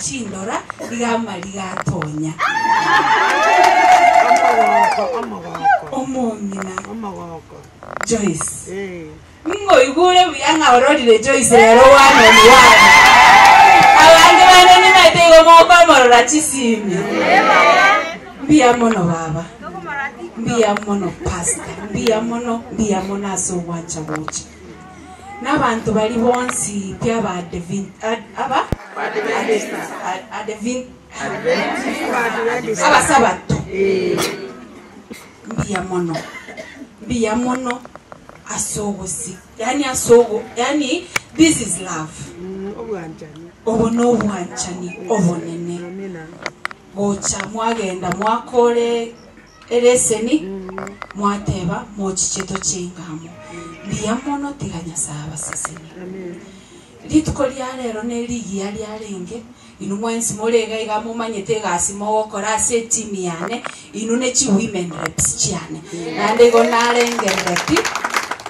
Chindora iga amariga atonya. Omong'ina Joyce. Ng'oigure buya ng'a ororire Joyce rero one on one. Abange bande nimaete igo mokomorora chisimi. Mbuya mono baba. Mbuya mono pastor. Mbuya mono, mbuya mono ase ogwancha gocha. Nabanto baria bonsi pi aba Abasabato, mbuya mono, mbuya mono ase ogosi yaani ase ogo yaani this is love. Obo nobwanchani obonene. Gocha mwagenda mwakore Eleseni, mwateba, Mochiche tochenge amo. Mbuya mono, tiga Nyasae abasesenie. Rituko ria rero nerigiya riarenge, inwe mwensi more iga iga momanyete egasi mogokora ase etimu yane, inwe ne chi women reps chiane. Naende igo narengerereti,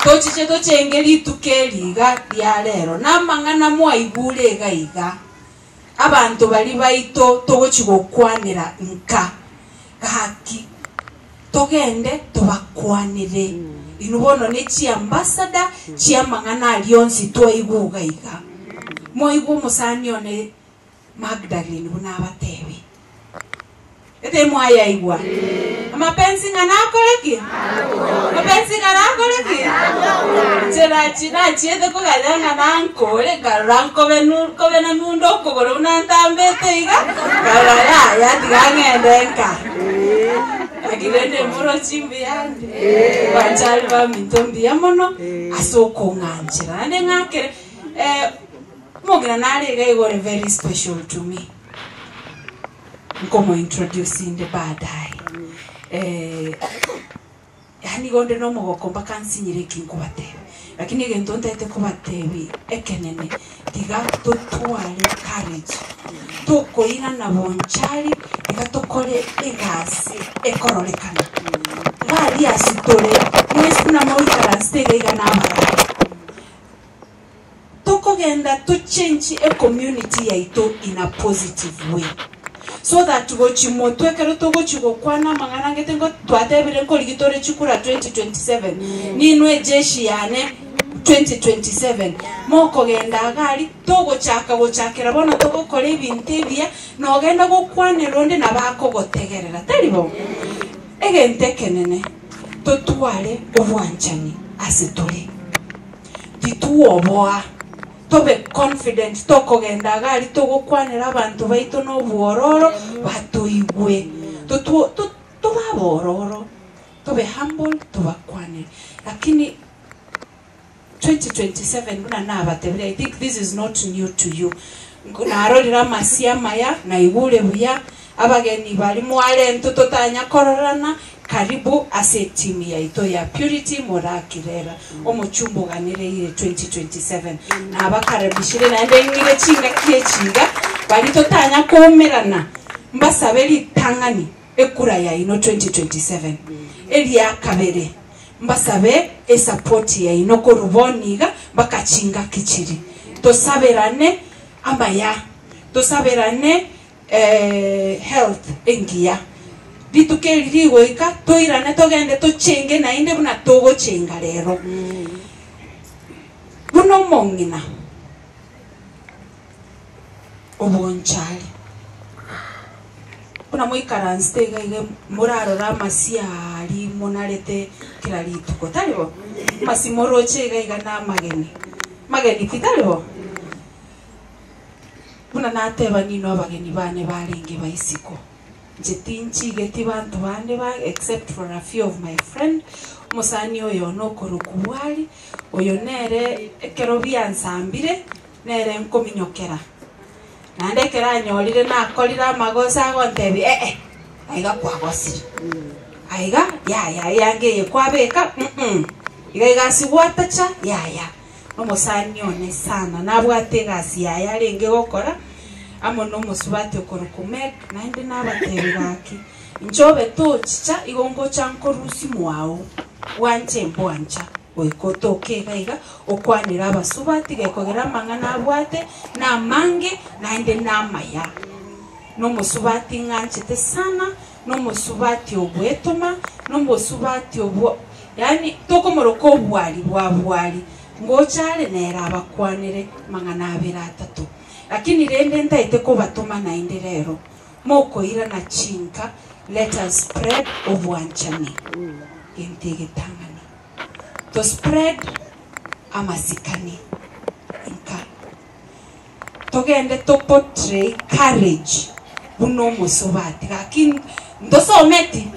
tochiche tochenge rituko eri iga ria rero. Namang'ana mwaigure iga iga, abanto baria baito togochi gokwanera nka. Gaki, togende tobakwanere. Inwe bono ne chiambassador chi'amang'ana aria onsi twaigwa iga iga. Mwaigwa omosani one Magdalene buna abatebi. Ete mwayaigwa? Amapenzi ng'a nakore ki? Mapenzi ng'a nakore ki? Inche nachi nachiete koganya ng'a nankore, nkarora nkobe nu nkobe na nunde okogoro buna ntambete iga, nkarora yaya tiga ng'ende nka. Naki rende morochi mbuyande, banchari baminto mbuya mono ase okong'anchera. Naende ng'akere omong'ina nare iga iga ore very special to me. Nkomointroduce inde baadaye. Yaani igo onde nomogoko mpaka nsinyire eki nkobatebia. Lakini egento ntaete kobatebia ekenene, tiga totware courage, tokoirana bonchari, tiga tokore egasi ekororekana. Iga aria ase tore, mwensi buna moikaransete iga iga nabarabwo. Tokogenda to change ecommunity yaito in a positive way so that gochi motwe ekero togochi gokwana amang'ana angete ngo twatebire nkorigi tore chikura 2027 ninwe ejeshi yane 2027 mokogenda iga aria togochaka gochakera bono togokora ebinto ebiya nogenda gokwanera onde nabo akogotegerera tari bo? Egento ekenene totware obwanchani ase tore. Titwoboa, tobe confident tokogenda iga aria togokwanera abanto baito nobwororo batoigwe. Totwo to tobe abororo, tobe humble tobakwanere. Lakini 2027 buna nabatebire I think this is not new to you. Narorire amasio amaya, naigure buya, Abageni baria mwarentwe totanya kororana, karibu ase etimu yaito ya Purity Morakirera, omochumba oganereire 2027. Nabakaribishire naende ng'ire chingaki echi iga, baria totanya koumerana, mbasabe ritang'ani ekura yaino 2027. Eria kabere, mbasabe esupport yaino korwa bono iga mpaka chingaki chiria. Tosaberane amaya, tosaberane health engiya. Rituko eri rigoika toirane togende tochenge naende buna togochenga rero. Buna omong'ina obonchari, buna moikaransete iga iga morarore amasio aria monarete kera rituko, tari bo? Amasio moroche iga iga na amageni, mageni pi, tari bo? Buna nateba ninwe abageni bane barenge ba isiko, inche tinchigeti banto bande ba except for a few of my friend, omosani oyo one okorokwa Bwari, oyo nere ekero biansambire nere nkominyokera. Naende ekero anyorire nakorire amagoso agontebia eh aiga kwagosire, aiga yaya eanga eye kwabeka mm iga iga ase gwatacha yaya. Omosani one sana nabwate egasi yaye arenge gokora amo nomosubati okorokwa Meg, naende nabatebi gaki, inche obe tochicha igo ngocha nkorusia mwao, bwanche mbwancha. Goika otoke iga iga, okwanere abasubati gekogera amang'ana abwate namange naende namaya. Nomosubati ng'anchete sana, nomosubati ogwetoma, nomosubati obwo yaani tokomoroka obwari bwa bwari, ngocha are nere abakwanere amang'ana abere atato. Lakini rende ntaete kobatoma naende rero, mokoirana chinka, let us spread obwanchani, gento egetang'ani. To spread amasikani inka. Togende to portray courage buna omosubati gaki ntosometi?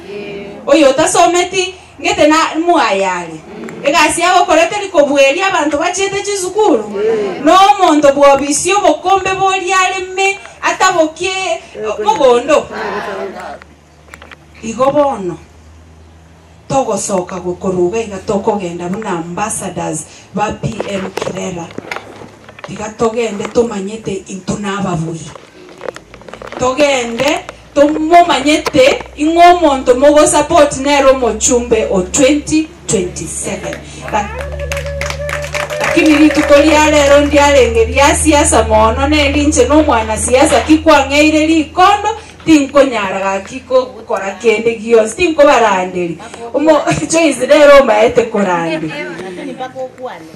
Oyo otasometi ngete na mwaye are egasi agokora teri kobueria abanto bachiete chisukuru? Na omonto bwobisi obokombe boria areme atabokie mogondo? Igo bono togosoka gokoruga iga tokogenda buna ambassadors ba PM Kirera, tiga togende tomanyete intwe nababui. Togende tomomanyete ing'o omonto mogosupport nere omochumbe o 2027. Lakini rituko ria rero ndiarenge ria siasa mono neri inche nomwanasiasa ki kwang'eire rikondo Tinkonyara gaki gokora kende gionsi, tinkobaranderia. Omo Joyce nere omaete koranderia.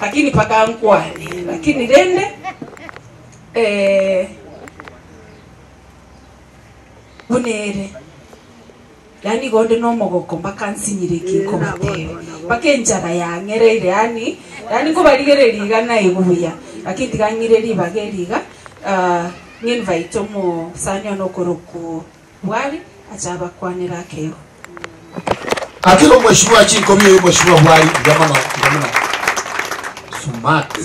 Lakini mpaka nkwane. Lakini rende eh, buna ere, yaani igo onde nomogoko mpaka nsinyire eki nkobatebia. Mpaka enchara yang'ereire yaani, yaani nkobarigereria iga naigwe buya. Lakini tiga ng'ire ribaga eri iga. Ng'invite omosani one okorokwa Bwari ache abakwanere akeego. Akera omweshimiwa chinkobi oyo omweshimiwa Bwari mbuya mono mbuya mono smart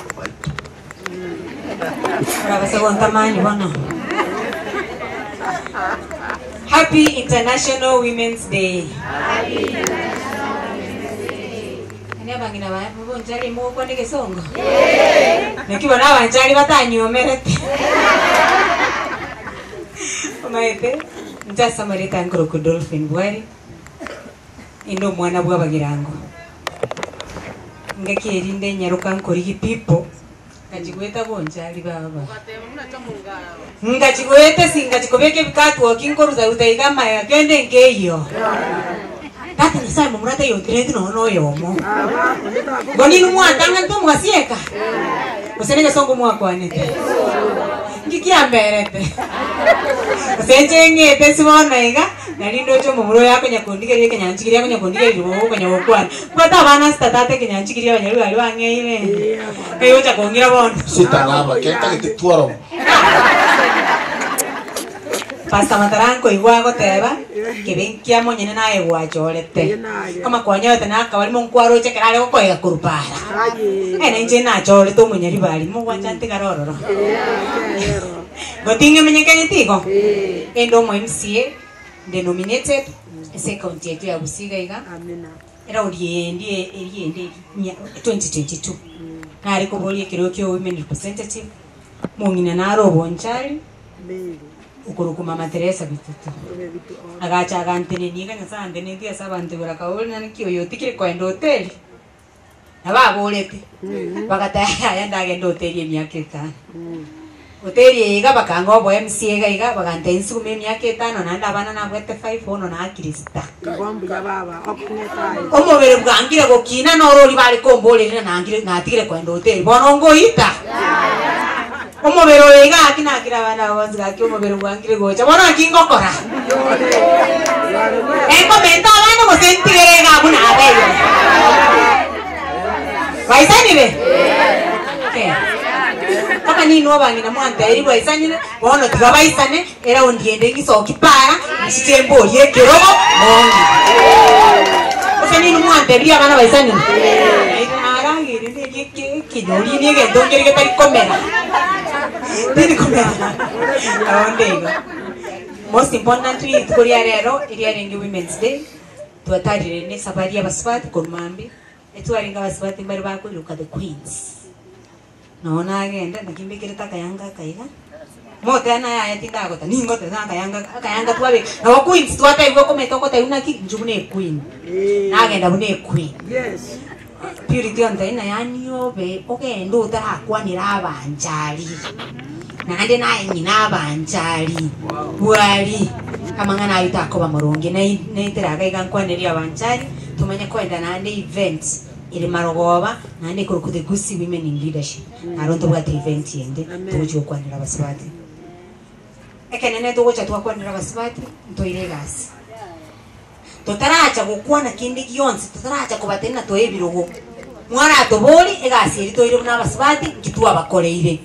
obaito. Orabase gontamani bono. Happy International Women's Day. Yaani abang'ina ba bonchari mogokwana egesongo? Naki bono abanchari batanyiomerete. Omanyete, inche ase amarieta nkorokwa Dolphin Bwari, inde omwana bwa abagirango. Engaki eria inde nyaroka nkorigi people, ngachigweta bonchari baba. Ngachigweta ase ngachi kobeka ebikatwoki nkoruta-ruta iga amaya kende nkeiyo. Tata Nyasae momura taiyotireti nonya na oyomo. Igo ninwe mwatang'anete omogasieka? Gose negesongo mwakwanete? Nki kiamberete? Gose inche ng'ete ase bono iga, nari ndoche omomura oyo akonya kondigereria ekenyancha keria akonya kondigereria bobe okonya gokwana. Mbwate abana ase tata ate ekenyancha keria abanyarwe baria bang'eire. Ngai ocha kong'ira bono. Sita naba kentagete tworomo. Pastor Matara nkoigwa agoteba, Kebe nkia monyene naye gwachorete. Kama kwanyorete nakabarimo nkwaroche ekero are gokoega korwa para. Eh, nainche nachorete omonyaribari, mogwancha ntigare ororo. Goting'emenyekaneti igo? Ende omo MCA, nde nominated, ase ecounty yaito ya Gusii iga iga. Eraundi eye endi eria ende mia 2022 nare koboria ekerogo kia women representative mong'ina nare obonchari okorokwa mama Teresa Bitutu agacha agantenenia iga Nyasaye antenetie ase abanto igoro akaboria nani ki oyo otigire koenda hoteli nabo aborete bagateba yaya ndagende hoteli emiaka etano. Hoteli eye iga bakang'a obo MC iga iga bagantebia nsugume emiaka etano naende abana nabwate five bono naakire sita. Omobere bwangire gokina noro oria bare komborerera nangire natigire koenda hoteli bono ngoita. Omobere oyo iga gaki nakire abana aba bonsi gaki omobere bwangire gocha bono naki ngokora? Enkomenta abana gose ntigere iga abwo nabeire? Baisanire? Okay. Kama ninwe abang'ina mwantebirie bwaisanire, bono tiga baisane, eraundi ende ng'isoki para, nchiche mborie ekerogo, mong'e. Gose ninwe mwantebirie abana baisanire? Narageire nderie eke ekenyori na egento nkere getari komera. Teri komera. Nabo nde igo. Most importantly, rituko ria rero, eriarenge Women's Day, twatarire na esafari ya abasubati korwa mambia. Etwarenge abasubati mbare bakoiroka the queens. Noo nagenda, naki mbekerete akayanga aka iga. Motebia yaya tindagota, ningoteba akayanga akayanga twabeka. Nabo queens twatebiwa okomenta ogotebiwa naki, inche buna equeen. Nagenda buna equeen. Purity ontebia ng'a yaani obe ogende otarakwanera abanchari, naende naye ng'ina abanchari, bwari, amang'ana aywo takoba moronge. Nai naitera iga iga nkwanerie abanchari, tomanye koenda naende event ere marogoba, naende ekorokwa the Gusii Women in Leadership. Aro ntobwate event ende togochia gokwanera abasubati. Ekenene togocha twakwanera abasubati, ntoire egasi. Totaracha gokwana kende gionsi, totaracha kobatebia ng'a toe ebirogo, mwaratobori egasi eria toire buna abasubati nki twabakoreire.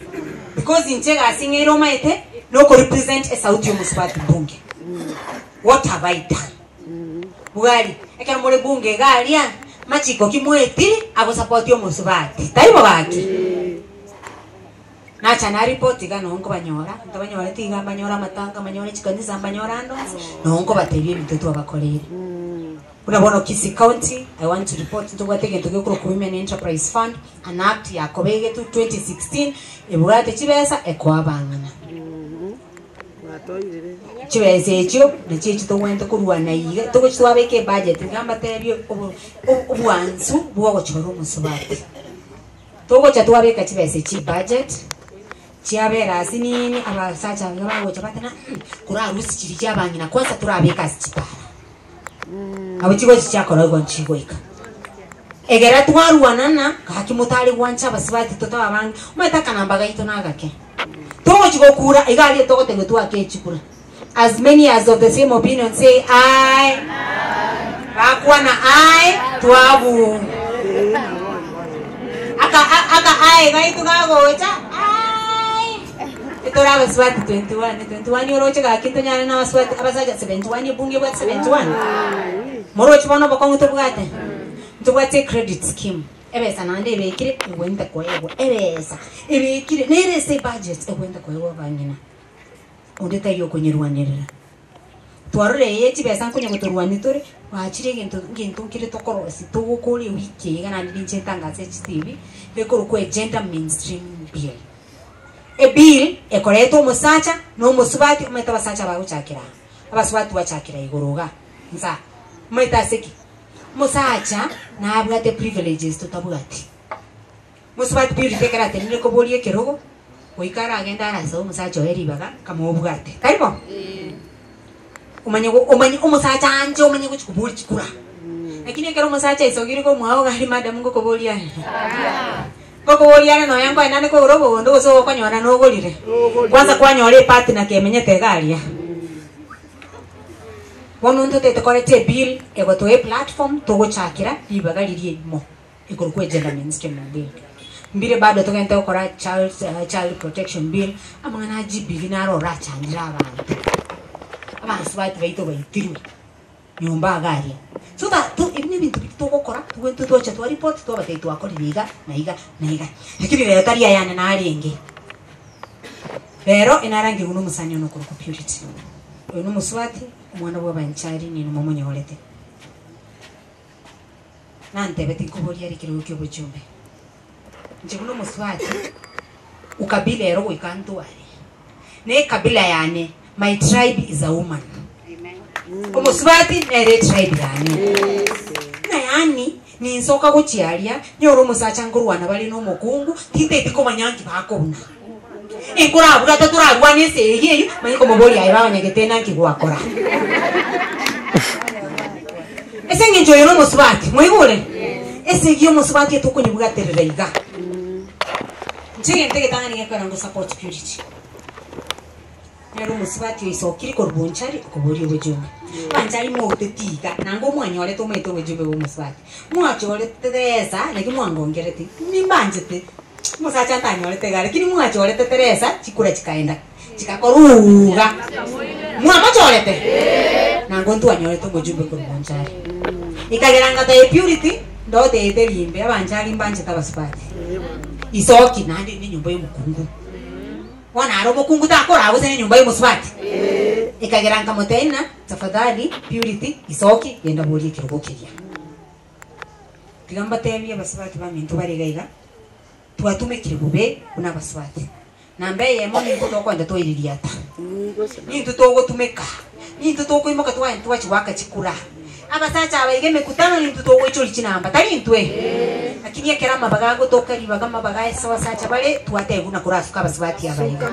Because inche egasi ng'eire omanyete, na okorepresent esauti ya omosubati bunge. What have I done? Bwari, ekero more bunge iga aria, machiko ki mwaetire agosapotia omosubati? Taibo gaki? Nacha naripoti iga noo nkobanyora, ntabanyoreti iga mbanyore amatanga, mbanyore chikanisa, mbanyore ande onsi, noo nkobatebia ebinto twabakoreire. Buna bono Kisii County, I want to report ntobwate egento gekorokwa Women Enterprise Fund, an act yakobegetwe 2016, ebwate chibesa ekoa abang'ina. Chibesa echio nachio echi togwenerete korwana iga, togochi twabeka ebudget iga mbatebie obo obwansu bwa ogochora omosubati. Togocha twabeka chibesa echi ebudget, chiabera ase nini, abasacha iga bagocha bateba ng'a mh, korarusie chiria chia abang'ina kwanza torabeke ase chipara. Nabo chigochi chiakora igo nchigoika. Egera twarwanana, gaki motare gwancha abasubati totabe abange, omanyete akanamba gaito nagake. Togochi gokura, iga aria togotebiwa twake echikura. As many as of the same opinion say aye. Bakwana aye, twabuu. Aka aka aye gaito gagocha, aye. Etore abasubati 21, 21 oroche gaki ntonyare na abasubati abasacha 71 ebunge ebwate 71. Moroche bono obokong'u tobwate? Ntobwate ecredit scheme, ebesa naende ebekire egwenerete koegwa, ebesa ebekire nere ase ebudget egwenerete koegwa abang'ina. Onde taiyo okonyerwanerera. Twarora eye chibesa nkonya gotorwania tore, bachire egento ngento nkere tokorosia togokora ewiki eye iga naende ninche ntangase chitibi, gekorokwa egender mainstreaming bill. Ebill ekoreta omosacha na omosubati omanyete abasacha bagochakera aa, abasubati twachakera igoro igaa nsa, omanyete ase ki? Omosacha nabwate privileges totabwati. Mosubati Purity ekero atenenire koboria ekerogo, goika aragende arasabe omosacha oye ribaga kama obwate. Tari bo? Omanye go omanye omosacha anche omanye gochia koboria chikura. Lakini ekero omosacha aisogire komwao iga aria madam ngokoboria are. Ngokoboria are nonya nkoenda ande kogora obogondo gose ogokonyora nogorire. Kwanza kwanyora epartner kemenyete iga aria. Bono ntotete koreta ebill egotoa eplatform togochakera ribaga riria erimo. Ekorokwa Gender Mainstreaming Bill. Mbire bado togente gokora child, child protection bill, amang'ana a GBV naro orachandire abanto. Abasubati baito baitirwe nyomba iga aria. So that to ebi nebinto biria togokora, togwente twacha twa report twabatebia twakorire iga na iga na iga. Lakini rero tari ayane narenge. Rero enarangigwe na omosani one okorokwa Purity. Oyo nomosubati, omwana bwa abanchari ninwe momonyorete. Nantebete nkoborie are ekerogo ki'obochumbe. Inche buna omosubati, ukabila ero goika ntware, na ekabila yane, my tribe is a woman. Omosubati nere etribe yane. Ng'a yaani, ninsoka gochia aria, nyore omosacha nkorwana bare na omokungu, tinteti komanya nki bakobuna. Inkorabwate torarwane esegi eyio, manye komoboria aye baba nyagetena nki gwakora. Ase eng'encho oyo nomosubati, mwaigure? Esegi y'omosubati etokonyebwaterera iga. Inche egento egetang'ani gekogera ngo support purity. Nere omosubati oisokire korwa bonchari okoboria obochumbe. Abanchari mouteti iga, naende omwanyorete omaete obochumbe bwa omosubati. Mwachorete Teresa naki mwangongereti, nimbanchete, omosacha ntanyorete iga lakini mwachorete Teresa chikura chikaenda chikakoruga. Mwamochorete? Naende ntwanyorete omochumbe korwa bonchari. Ekagera ngatae Purity, ndoteete rimbe, abanchari mbanchete abasubati. Isoki naende nenyomba ya omokungu. Bono aro omokungu takoraa gose nenyomba y'omosubati? Ekagera nkamotebia ng'a tafadhali Purity isoki genda borie ekerogo keria. Tiga mbatebie abasubati baminto bare iga iga, twatumekire bobe buna abasubati. Namba eyemo nintwe tokoenda twaiririata, nintwe togotumeka, nintwe tokoimoka twagenda twachia goaka chikura. Abasacha aba iga emekutano nintwe togoichoria chinamba, tari intwe? Lakini ekero amabaga agotoka ribaga amabaga ase abasacha bare, twatebwa buna korasuke abasubati aba iga.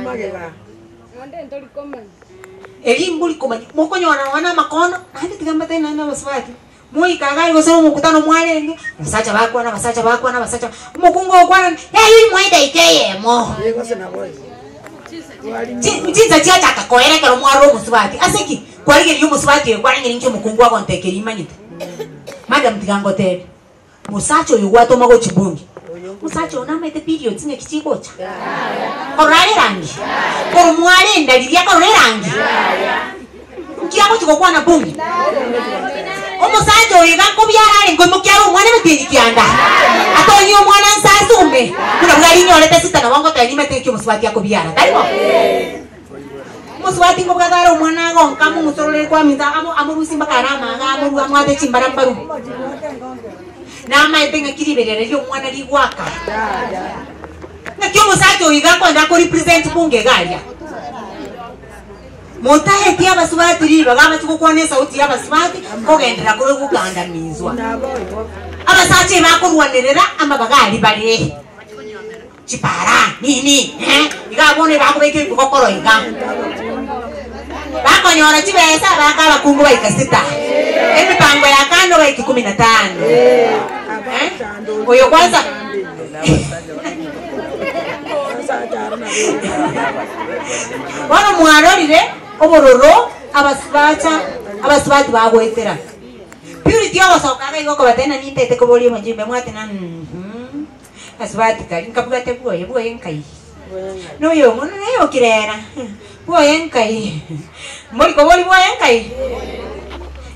Eri mbori komanya, mokonyora nonya na amakono, naende tiga mbatebie naende abasubati, Moika iga gose omokutano mwarenge, abasacha bakwana, abasacha bakwana, abasacha omokungu ogokwana, yaya imwe edaika eyemo. Chi- Chinsa chiachaka koera ekero mwarora omosubati. Ase ki? Kwarigereria omosubati oyo kwarengire ninki omokungu agontekeria imanyete. Madam tiga ngotebie, mosacha oyo gwatoma gochia bunge, omosacha oyo namaete periods ng'aki chigocha? Korora are erangi? Korwa mwarenda riria korora erangi? Nki agochia gokwana bunge? Omosacha oyo iga nkobiara are nkoimokia are omwana emetienyi kianda, atonyie omwana nse asume, buna bwari inyorete sita nabo ngoteba nimanyete nki omosubati akobiara, tari bo? Omosubati nkobwate are omwana agonka among'usorore kwaminto amo amorusie mpaka are amaga amorue amwate chimbarambaru. Namaete ng'aki riberera ria omwana rigoaka. Ng'aki omosacha oyo iga akoenda ako represent bunge iga aria. Motaeti abasubati ribaga abachie gokwana esauti y'abasubati kogenderera kore gokandamizwa. Abasacha ebakorwanerera amabaga aria bare chipara nini eh, iga bono ebakobeka ebigokoro iga bakonyora chibesa baka abakungu baika sita emipango ya kando baika kumi na tano eh, oyo kwanza Bono mwarorire obororo abasubacha abasubati bagoetera. Purity ogosoka iga igo okobatebia ng'a nintete koboria omojumbe mwate ng'a mh asubati kari nkabwate bwoye bwoye nkai noyo ong'o naye okirera bwoye nkai mbori koboria bwoye nkai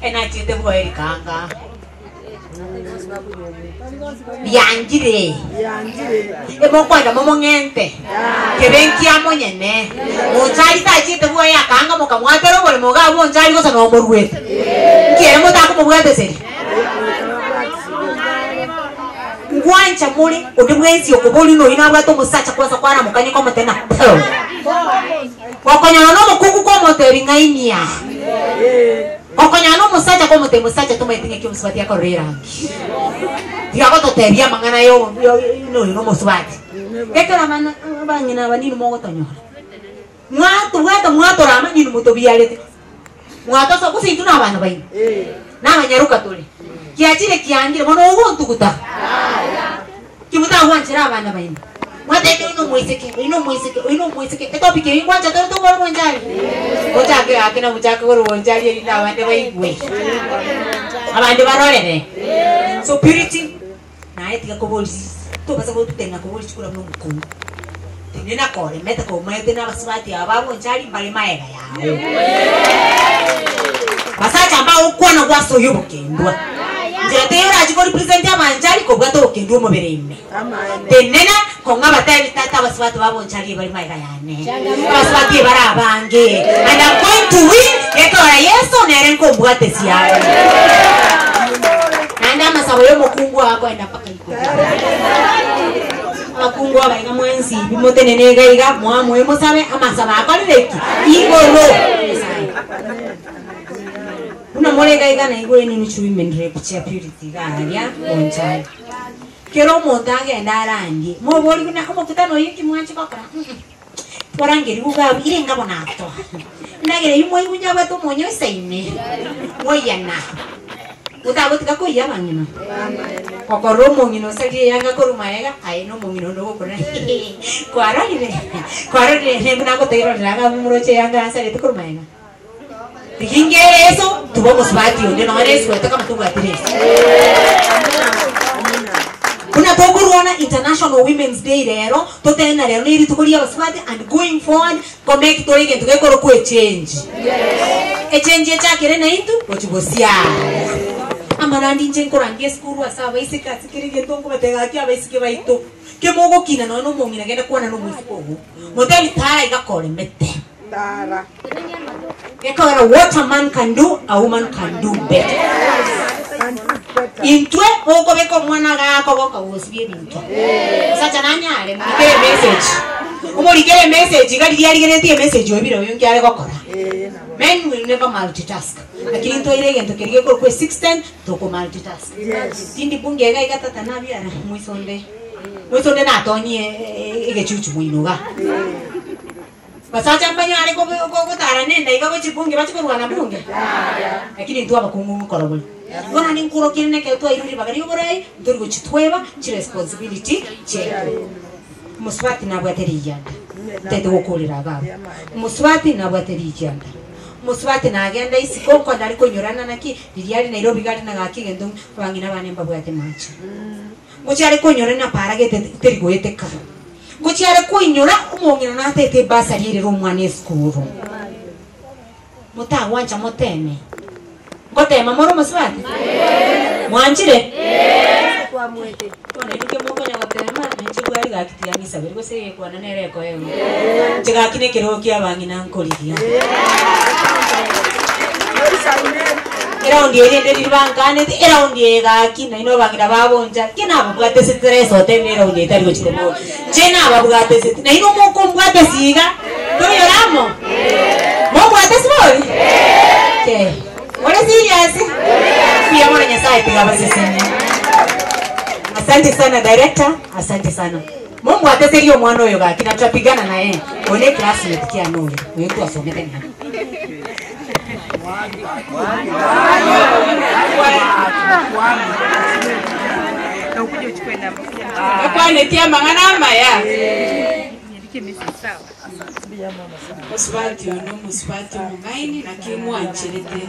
enachiete bwoye rikanga. Biangire, emokwenda momong'ente, kebe nkia monyene. Monchari tachiete bwoye akaanga mokamwatera oboremo iga abwo onchari gose nomoruete. Nki ere motakomobwateseri? Ngwancha more onde bwensi okoboria noyio nabwate omosacha kwansa kwaramokania komotebia ng'a poo. Gokonyora nomokungu komotebia ng'ainia. Gokonyora nomosacha komotebia mosacha tomaeti ng'aki omosubati akorora erangi. Tiga gototebia amang'ana ya noyo nomosubati. Ekero abana abang'ina aba ninwe mogotonyora. Mwatobwata mwatorama ninwe motobiarete. Mwatosoa gose intwe nabana baino. Nabanyaroka tore. Kiachire kiangire bono ogontuguta. Ki motagwanchera abana baino? Mwatebire oyo nomoiseke, oyo nomoiseke, oyo nomoiseke. Etopic eyio ngwancha tore tokore bonchari. Mochake gaki na mochake korwa bonchari erinde abande baigwe. Abande barorere. So purity, naye tiga kobori tobasa gotuteng'a kobori chikura buna omokungu. Tenena koremete komaete na abasubati aba ba bonchari mbare maega yao. Basacha mbagokwana gwasoyia obokendwa. Nchera teiyo orache ko represent abanchari kobwata obokendwa omobere ime. Tenena kong'a abatebi tata abasubati ba bonchari ebare maega yane. Abasubati ebare abange. And I'm going to win gekogera Yeso nere nkombwatesia are. Naende amasabo ya omokungu akoenda mpaka igoro. Abakungu aba iga mwensi ibi motenene iga iga mwamoe mosabe amasabo akorire ki? Igoro. Nyasaye. Buna more iga iga naigure nini women rep chia Purity iga aria Bonchari. Kera omonto agende arandie, mobori buna omokutano oyio ki mwanche gokora? Mm twarangerigwe iga abwo, ire ngabo natoa. Endagera eyio mwaigwa inche abwate omonyo oisaine, mwaiyana. Motagotiga koiyia abang'ina. Okorora omong'ina osarire eyanga korwa magega, aye na omong'ina onde ogokora hehe, kwarorire? Kwarorire ere buna agotoirorera iga abwo moroche eyanga asarete korwa magega. Rigia ingere Yeso, tuba omosubati onde nonya na esweta kama tobwati reso. Buna tokorwana International Women's Day rero, totebe ng'a rero ne rituko ria abasubati and going forward, komake tore egento gekorokwa echange. Echange echakere naintwe gochia gosiara. Amarandi inche nkorandia esukuru ase abaiseke ase kera egento nkobatebia gaki abaiseke baito, kemogokina nonya na omong'ina genda kwana na omoiseke ogo, motebi tara iga koremete. Gekogera what a man can do, a woman can do better. Intwe okobeka omwana agakogoka gosibia ebinto. Osacha nanyare, mobikere message. Omorikere emessage iga riria arigeretie emessage oebire oyo nki are gokora. Men will never multitask. Lakini ntwaire egento keria gekorokwa esixth sense toko multitask. Tindi bunge iga iga tata nabiara moisonde moisonde natonyie egechuchu moino igaa. Basacha mbanyare gotara nenda iga gochia bunge bachie korwana bunge? Lakini intwe abakungu ngokora bore. Bono ninkurokie rende ekero twairwe ribaga rioborai, ntori gochitweba chiresponsibility chiaito. Omosubati nabwate rigianda, ntaete gokorera iga abwo. Omosubati nabwate rigianda, omosubati nagenda isiko nkonye are konyorana naki, riria are Nairobi iga are na gaki egento abang'ina bane mbabwate mache. Ngochia are konyorana paragete teri goeteka. Ngochia are koinyora omong'ina natete ebasari erere omwana esukuru. Motagwancha moteme. Ngotema more omosubati? Mwanchire? Bono inwe ki mokonya gotema, na inche bwari gaki tiga ng'isabere gose egekwana nere ekoegwa. Inche gaki na ekerogo kia abang'ina nkorigia. Eraundi eria ende riria bankaneti, eraundi eye gaki nainwe abang'ina baboncha, ki nababwate ase stress otebire eraundi eye tari gochia komocha. Inche nababwate ase, nainwe mokombwata ase iga, toinyore amo? Mombwate ase bori? Okay. More serious? Mbuya mono Nyasaye tiga abasesenie. Asante sana director, asante sana. Mombwate ase erio omwana oyo gaki na tutapigana naye. Oyo ne classmate kiane oyo, oyo twasomete naye. Okwanetie amang'ana amaya. Omosubati oyo nomosubati omong'aini naki mwancherete.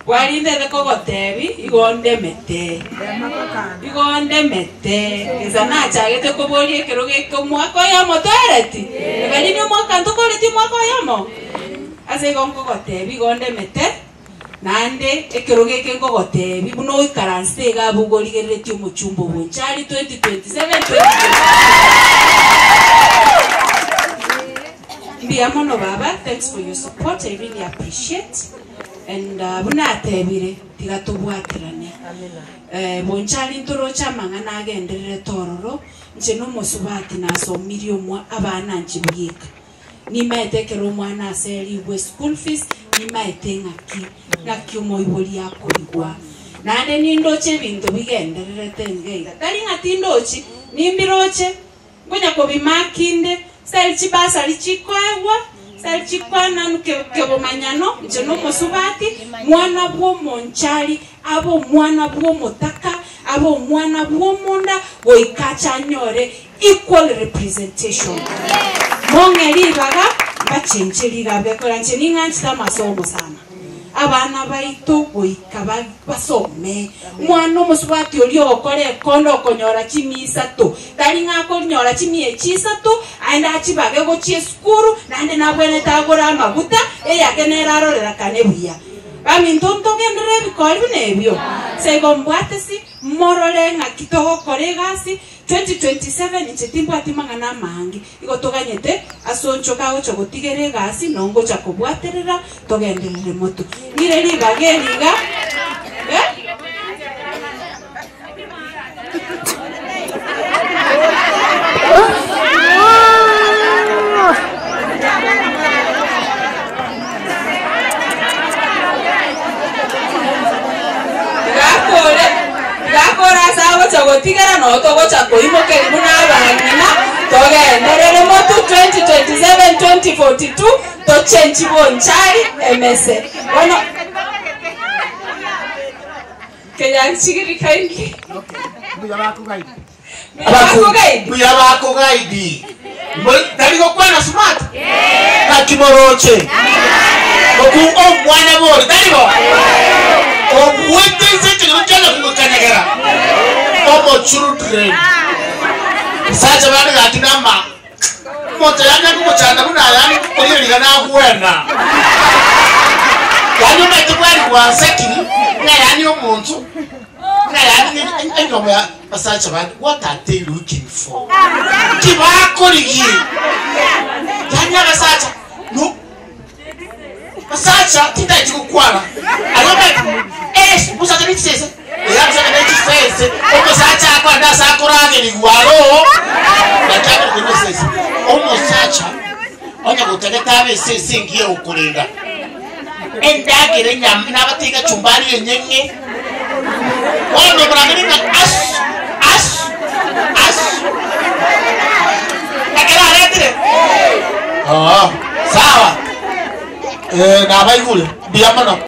Bwarindete kogotebi igo ndemete, igo ndemete, gesa nachagete koboria ekero geke omwaka oyomo toereti, ebariri omwaka ntokoreti omwaka oyomo? Ase igo nkogotebi igo ndemete, naende ekero geke nkogotebi buna oikaransete iga abwo igo origereretie omochumba obonchari 2027 2028. Mbuya mono baba, thanks for your support, I really appreciate. And buna atebire, tiga tobwaterane. Bonchari ntoroche amang'ana agendererete ororo, inche nomosubati nasomirie omwa abana inche bieka. Nimaete ekero omwana aserigwe school fees, nimaete ng'aki ng'aki omoibori akoigwa. Naende nindoche ebinto bigendererete iga iga. Tari ng'a tindochi, nimbiroche. Nkonya kobimaka inde, sari chibasari chikoegwa, sari chikwananu kebomanyano, inche nomosubati, mwana bw'omonchari, abe omwana bw'omotaka, abe omwana bw'omonda, goika ache anyore equal representation. Mong'e ribaga, mbachenche rigabu gekogera inche ning'anchete amasomo sana. Abana baito goika basome. Omwana omosubati oria ogokora ekonda okonyora chimia isato, tari ng'a akonyora chimia echi isato, aende achibage gochia esukuru, naende nabwenerete agore amaguta, eyake nere arorerakane buya. Baminto ntogenderere ebikori buna ebio? Ase igo mbwate si, morore ng'aki togokora egasi, 2027 inche timbwati mang'ana amange. Igo toganyete ase onchoka agocha gotigera egasi na ongocha kobwaterera togenderere motwe. Ng'ire ribaga eri iga eh? Tigakore, tigakore ase agocha gotigera noo togocha koimokeria buna abang'ina togenderere motu 2027 2042 tochenchi bonchari emese. Bono Kenyanchigiri kindly. Mbuya bakogaidi. Mbuya bakogaidi. Mbuya bakogaidi. Tari gokwana smart? Naki moroche? Oku omwana bori tari bo? Obuete inse ekero kiana kogokanyagera. Omo children. Sacha bande gaki nama. Omonto yanya kogochanda buna ayani koria riga nagwena. Yani omanyete bwari bwansakiri ng'a yani omonto ng'a yani enyomo ya basacha bande what are they looking for? Ki bakorigia? Yani abasacha no Basacha tindachi gokwana aria omanyete eh omosacha ne chisese eh abasacha ne chisese omosacha akoenda ase akoragerigwa aro naki akore korwa esese. Omosacha onye gotagete abe ase ense engiya egokorenda, endagera enyama nabatebie gachumbari enyeng'e, bono omorangerie ng'a asu, asu, asu. Ekero aretire, oo, sawa, eh, nabaigure, mbuya mono.